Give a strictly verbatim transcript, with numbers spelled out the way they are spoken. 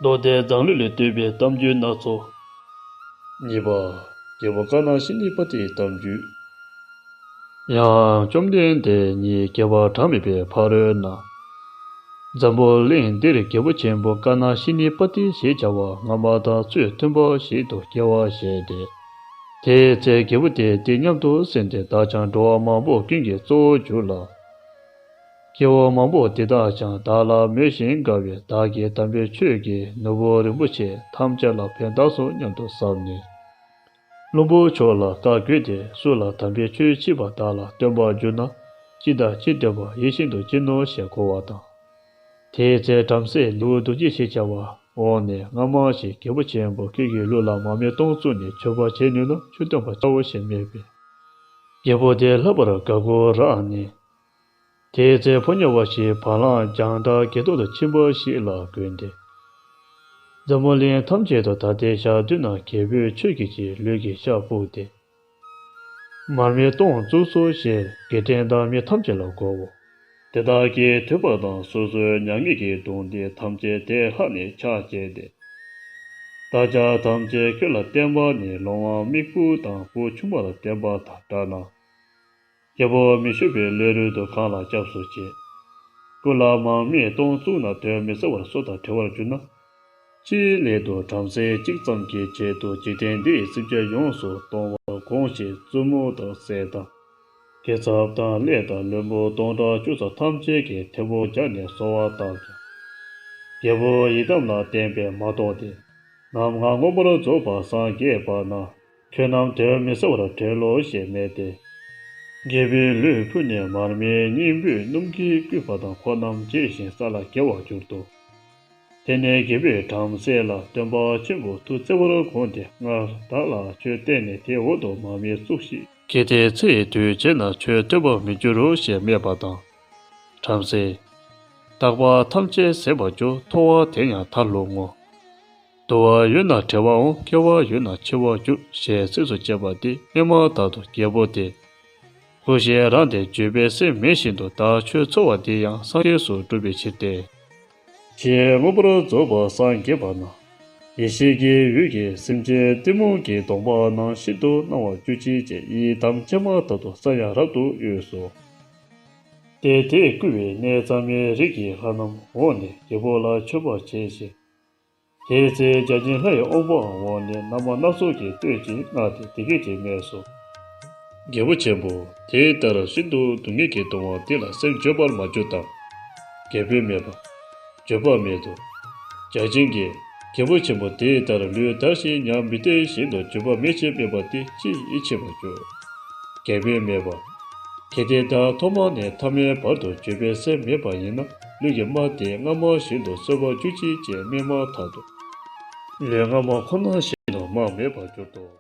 པོ་དེ་མཛངས་བླུན་ལས་བཏུས་པའི་གཏམ་རྒྱུད་སྣ་ཚོགས། གཉིས་པ། རྒྱལ་པོ་ཀ་ན་ཤི་ནི་པ་ཏིའི་གཏམ་རྒྱུད། ཡང་བཅོམ་ལྡན་འདས་ཉིད་དགེ་བ་གྲངས་མེད་པའི་ཕ་རོལ་ན། འཛམ་བུ་གླིང་འདིར་རྒྱལ་པོ་ཆེན་པོ་ཀ་ན་ཤི་ནི་པ་ཏི་ཞེས་བྱ་བ་སྔ་མ་དང་ཚུལ་མཐུན་པ་ཞིག་ཏུ་སྐྱེ་བ་བཞེས་ཏེ། དེའི་ཚེ་རྒྱལ་པོ་དེ་འདི་སྙམ་དུ་སེམས་ཏེ། བདག་ཀྱང་འགྲོ་བ་མང་པོ་ཀུན་གྱི་གཙོ་བོར་གྱུར་ལ། སྐྱེ་བོ་མང་པོ་འདི་དག་ཀྱང་བདག་ལ་མོས་ཤིང་དགའ་བས། བདག་གིས་དམ་པའི་ཆོས་ཀྱི་ནོར་བུ་རིན་པོ་ཆེ་ཐམས་ཅད་ལ་ཕན་གདགས་སོ་སྙམ་དུ་བསམས་ནས། བློན་པོ་མཆོག་ལ་བཀའ་བསྒོས་ཏེ། སུ་ལ་དམ་པའི་ཆོས་མཆིས་པ་དག་ལ་སྟོན་པར་གྱུར་ན། ཅི་དང་ཅི་འདོད་པ་ཡིད་བཞིན་དུ་སྦྱིན་ནོ་ཞེས་བསྒོ་བ་དང་། དེའི་ཚེ་བྲམ་ཟེ་ལེའུ་བདུན་བརྒྱད་ཞེས་བྱ་བ་འོངས་ནས། སྔ་མ་ཞིག་རྒྱལ་པོ་ཆེན་པོ་ཁྱོད་ཀྱི་ལུས་ལ་མར་མེ་སྟོང་བཙུགས་ནས་མཆོད་པ་བྱས་ནུས་ན་ཆོས་སྟོན་པར་བྱའོ་ཞེས་སྨྲས་པས། རྒྱལ་པོ་དེ་ལྷག་པར་དགའ་མགུ་རངས་ནས། དེའི་ཚེ་ཕོ་ཉ་བ་ཞིག་བ་ལང་རྒྱང་གྲགས་བརྒྱད་སྟོང་དུ་ཕྱིན་པ་ཞིག་ལ་བསྒོས་ཏེ། འཛམ་བུ་གླིང་ཐམས་ཅད་དུ་ད་ལྟའི་ཞག་དུས་ན་རྒྱལ་པོའི་ཆོས་ཀྱི་ཕྱིར་ལུས་ཀྱི་ཤ་སྤུགས་ཏེ། མར་མེ་སྟོང་བཙུགས་སོ་ཞེས་དགེ་ཕྲན་དང་མི་ཐམས་ཅད་ལ་བསྒོའོ། དེ་དག་གིས་ཐོས་པ་དང་སོ་སོའི་མྱ་ངན་གྱི་གདུང་འདི་ཐམས་ཅད་དེ་ལྷགས་ནས་ཕྱག་བྱས་ཏེ། བདག་ཅག་ཐམས་ཅད་ཁྱོད་ལ་བརྟེན་པ་ནི་ལོང་བ་མིག་སྤུ་དང་བུ་ཆུང་མ་ལ་བརྟེན་པ་དང་འདྲ་ན། རྒྱལ་པོ་མི་བསྐྱོད་པའི་ཀླུ་རོལ་དུ་གང་ལ་སྐྱབས་སུ་མཆི། སྐུ་ལ་མར་མེ་སྟོང་བཙུགས་ན་དོན་མི་གསལ་བར་སྲོག་དང་བྲལ་བར་གྱུར་ན། ཅིའི་སླད་དུ་བྲམ་ཟེ་གཅིག་ཙམ་གྱི་ཆེད་དུ་འཇིག་རྟེན་འདིའི་སེམས་ཅན་ཡོངས་སུ་གཏོང་བར་དགོངས་ཤིག་བཙུན་མོ་དང་སྲས་དང་། རྒྱལ་ཚབ་དང་ཀླད་དང་བློན་པོ་སྟོང་ཕྲག་བཅུ་ཙམ་ཐམས་ཅད་ཀྱིས་ཐལ་མོ་སྦྱར་ནས་གསོལ་བ་བཏབ་ཀྱང་། རྒྱལ་པོ་ཡི་དམ་ལ་བརྟེན་པས་མ་གཏོགས་ཏེ། ནམ་ང་མངོན་པར་རྫོགས་པར་སངས་རྒྱས་པ་ན། ཁྱོད་རྣམས་དོན་མི་གསལ་བར་བྲལ་ལོ་ཞེས་སྨྲས་ཏེ། རྒྱལ་པོའི་ལུས་ཕུལ་ནས་མར་མེའི་སྙིང་པོས་སྣུམ་གྱིས་བསྐུས་པ་དང་ཁོ་རྣམས་བརྗེད་ཅིང་ས་ལ་འགྱེལ་བར་གྱུར་ཏོ། དེ་ནས་རྒྱལ་པོས་བྲམ་ཟེ་ལ་སྟོན་པ་ཆེན་པོ་ཐུགས་བརྩེ་བར་དགོངས་ཏེ། སྔར་བདག་ལ་ཆོས་བསྟན་ནས་དེའི་འོག་ཏུ་མར་མེ་བཙུགས་ཤིག། གལ་ཏེ་ཚེ་ཡི་དུས་བྱས་ན་ཆོས་སྟོན་པར་མི་འགྱུར་རོ་ཞེས་སྨྲས་པ་དང་། བྲམ་ཟེ། རྟག་པ་ཐམས་ཅད་ཟད་པར་འགྱུར། མཐོང་བ་དེ་ཡང་མཐར་ལྷུང་ངོ་། དུ་བ་ཡོད་ན་བྲི་བར་འོང་། སྐྱེ་བ་ཡོད་ན་འཆི་བར་འགྱུར། ཞེས་ཚིགས་སུ་བཅད་པ་འདི་སྨྲས་མ་ཐག་ཏུ་རྒྱལ་པོ་དེ། ཁུ་ཞེ་རངས་ཏེ་འགྱོད་པའི་སེམས་མེད་བཞིན་དུ་བདག་ཁྱོད་འཚོལ་བ་འདི་ཡང་སངས་རྒྱས་སུ་འགྲུབ་པའི་ཕྱིར་ཏེ། ཞེས་མངོན་པར་རྫོགས་པར་སངས་རྒྱས་པ་ན། ཡེ་ཤེས་ཀྱི་འོད་ཀྱིས་སེམས་ཅན་གཏི་མུག་གི་གདོང་པ་རྣམས་ཤིན་ཏུ་སྣང་བར་གྱུར་ཅིག་ཅེས་ཡི་དམ་བཅས་མ་ཐག་ཏུ་ས་ཡང་རབ་ཏུ་གཡོས་སོ། དེ་དེས་བསྐུལ་བའི་གནས་གཙང་མའི་རི་གི་ལྷ་རྣམས་འོངས་ནས་རྒྱལ་པོ་ལ་མཆོད་པ་བྱས་ཤིང་། དེའི་ཚེ་བརྒྱ་བྱིན་ལྷ་ཡི་དབང་པོའང་འོངས་ནས་རྣམ་པ་སྣ་ཚོགས་ཀྱི་བསྟོད་ཅིང་བསྔགས་ཏེ་འདི་སྐད་ཅེས་སྨྲས་སོ། རྒྱལ་པོ་ཆེན་པོ། དེ་ལྟར་ཤིན་ཏུ་སྡུག་བསྔལ་གྱིས་གདུང་བ་འདི་ལ་སེམས་འགྱོད་པར་མ་གྱུར་ཏམ། རྒྱལ་པོས་སྨྲས་པ། འགྱོད་པ་མེད་དོ། བརྒྱ་བྱིན་གྱིས། རྒྱལ་པོ་ཆེན་པོ། དེ་ལྟར་ལུས་འདར་ཞིང་ཉམས་མི་བདེ་བཞིན་དུ་འགྱོད་པ་མེད་ཅེས་སྨྲས་པ་འདི་ཅིས་ཡིད་ཆེས་པར་འགྱུར། རྒྱལ་པོས་སྨྲས་པ། གལ་ཏེ་བདག་ཐོག་མ་ནས་ཐ་མའི་བར་དུ་འགྱོད་པའི་སེམས་མེད་པ་ཡིན་ན། ལུས་ཀྱི་རྨ་དེ་སྔ་མ་བཞིན་དུ་གསོ་བར་གྱུར་ཅིག་ཅེས་སྨྲས་མ་ཐག་ཏུ། ལུས་སྔ་མ་ཁོ་ན་བཞིན་དུ་རྨ་མེད་པར་གྱུར་ཏོ།